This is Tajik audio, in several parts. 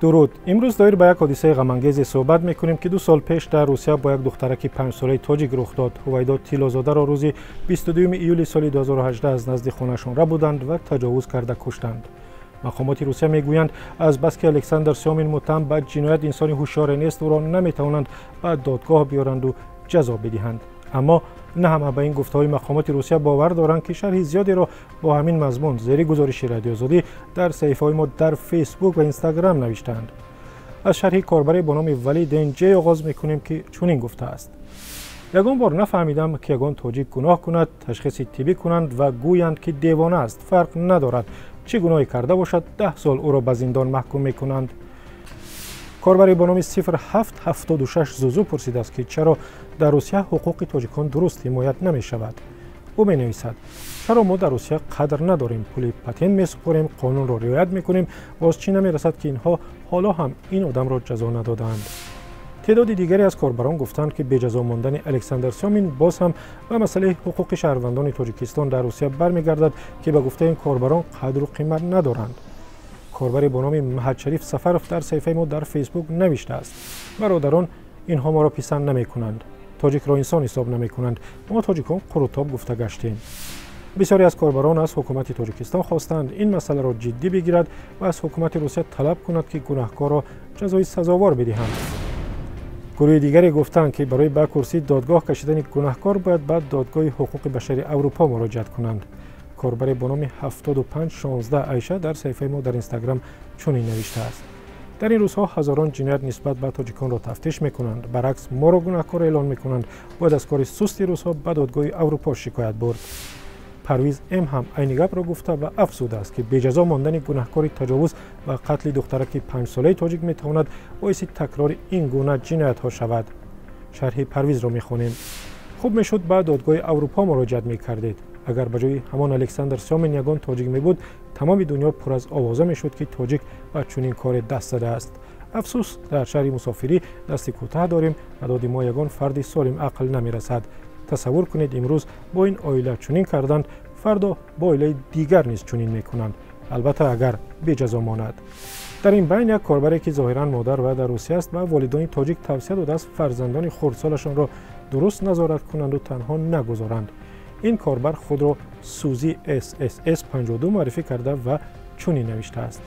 Дуруд. Имрӯз доир ба як ҳодисаи ғамангезе суҳбат мекунем, ки 2 сол пеш дар Русия бо як духтараки 5-солаи тоҷик рух дод. Ҳувайдо Тиллозодаро рӯзи 22 июли соли 2018 аз назди хонаашон рабуданд ва таҷовуз карда куштанд. Мақомоти Русия мегӯянд, аз баски Александр Сёмин муттаҳам ба ҷиноят инсони ҳушёре нест, ӯро наметавонанд ба додгоҳ биёранду ҷазо бидиҳанд. Аммо на ҳама ба ин гуфтаҳои мақомоти Русия бовар доранд, ки шарҳи зиёдеро бо ҳамин мазмун зери гузориши Радиоозодӣ дар саҳифаҳои мо дар Фейсбук ва Инстаграм навиштаанд. Аз шарҳи корбаре бо номи Вали Денҷе оғоз мекунем, ки чунин гуфтааст: «Ягон бор нафаҳмидам, ки ягон тоҷик гуноҳ кунад, ташхиси тиббӣ кунанд ва гӯянд, ки девона аст. Фарқ надорад, чӣ гуноҳе карда бошад, 10 сол ӯро ба зиндон маҳкум мекунанд». Корбаре бо номи 0776 Зузу пурсидааст, ки чаро дар Русия ҳуқуқи тоҷикон дуруст ҳимоят намешавад. Ӯ менависад: «Чаро мо дар Русия қадр надорем? Пули патент месупорем, қонунро риоят мекунем, боз чӣ намерасад, ки инҳо ҳоло ҳам ин одамро ҷазо надодаанд?» Теъдоди дигаре аз корбарон гуфтанд, ки беҷазо мондани Александр Сёмин боз ҳам ба масъалаи ҳуқуқи шаҳрвандони Тоҷикистон дар Русия бармегардад, ки ба гуфтаи ин корбарон қадру қимат надоранд. Корбаре бо номи Маҳадшариф Сафаров дар саҳифаи мо дар Фейсбук навиштааст: «Бародарон, инҳо моро писанд намекунанд, тоҷикро инсон ҳисоб намекунанд. Мо тоҷикон қурутоб гуфта гаштем». Бисёре аз корбарон аз ҳукумати Тоҷикистон хостанд, ин масъаларо ҷиддӣ бигирад ва аз ҳукумати Русия талаб кунад, ки гунаҳкорро ҷазои сазовор бидиҳанд. Гурӯҳи дигаре гуфтанд, ки барои ба курсии додгоҳ кашидани гунаҳкор бояд ба Додгоҳи ҳуқуқи башари Аврупо муроҷиат кунанд. Корбаре бо номи 7516 Айша дар саҳифаи мо дар Инстаграм чунин навиштааст: «Дар ин рӯзҳо ҳазорон ҷиноят нисбат ба тоҷиконро тафтиш мекунанд, баръакс моро гунаҳкор эълон мекунанд. Бояд аз кори сусти рӯзҳо ба Додгоҳи Аврупо шикоят бурд». Парвиз М ҳам айни гапро гуфта ва афзудааст, ки беҷазо мондани гунаҳкори таҷовуз ва қатли духтараки 5-солаи тоҷик метавонад боиси такрори ин гуна ҷиноятҳо шавад. Шарҳи Парвизро мехонем: «Хуб мешуд, ба Додгоҳи Аврупо муроҷиат мекардед. Агар ба ҷои ҳамон Александр Сёмин ягон тоҷик мебуд, тамоми дунё пур аз овоза мешуд, ки тоҷик ба чунин коре даст задааст. Афсӯс, дар шаҳри мусофирӣ дасти кӯтаҳ дорем, ба доди мо ягон фарди солим ақл намерасад. Тасаввур кунед, имрӯз бо ин оила чунин карданд, фардо бо оилаи дигар низ чунин мекунанд, албатта агар беҷазо монад». Дар ин байн як корбаре, ки зоҳиран модар ва дар Русия аст, ба волидони тоҷик тавсия додааст, фарзандони хурдсолашонро дуруст назорат кунанду танҳо нагузоранд. Ин корбар худро Сӯзи ССС 52 муаррифӣ карда ва чунин навиштааст: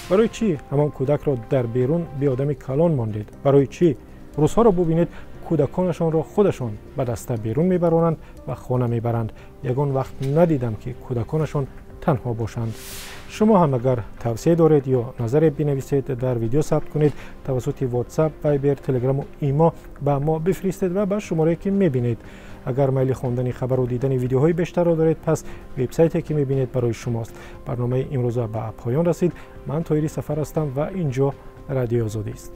«Барои чӣ ҳамон кӯдакро дар берун беодами калон мондед? Барои чӣ? Рӯзҳоро бубинед, кӯдаконашонро худашон ба даста берун мебаронанд ва хона мебаранд. Ягон вақт надидам, ки кӯдаконашон танҳо бошанд». Шумо ҳам агар тавсия доред ё назаре бинависед, дар видео сабт кунед, тавассути WhatsApp, Viber, Телеграму Имо ба мо бифиристед ва ба шуморае, ки мебинед. Агар майли хондани хабару дидани видеоҳои бештарро доред, пас вебсайте, ки мебинед, барои шумост. Барномаи имрӯза ба поён расид. Ман Тоҳири Сафар ҳастам ва ин ҷо Радиои Озодист.